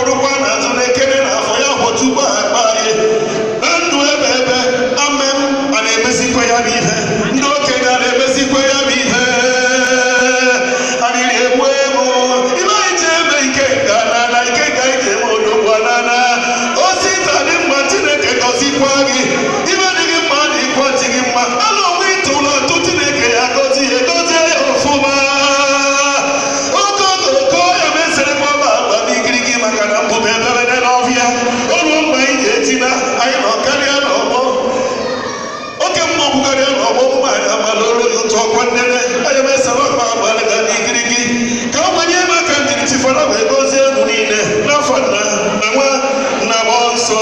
Kwọrụkwa n'azụ na ekene na afọ ya kwọchukwu akpa anyị na ndụ ebe ebe amem. A na-emezikwa ya bụ ihe ndị okenye a na-emezikwa ya bụ ihe arịrị egbu emu ibe anyị ji eme ike nga nana ike nga anyị ji eme odogwu nana osita dị mma. Chineke gọzikwa gị. Ibe dị gị mma dịkwa chi gị mma. Ala onwe ịtụ ụlọ atụ, Chineke ya gọzie ya, gọzie ya ọfụma. Okookoko ya mesịrịkwa m agba n'igirigi maka na mbụ ebere n'ọhịa olu mgbe anyị ji echi na anyị nọ karịa n'ọgbọ oke mmọnwụ karịa n'ọgbọ nwaanyị amala olu ya ụtọ ọkwa nnene anya mesara ọkpa agbalị ga n'igirigi ka ọ gbanye ebe aka njiri chifara wee gọzie elu niile n'afọ nna na nwa na mmụọ nsọ.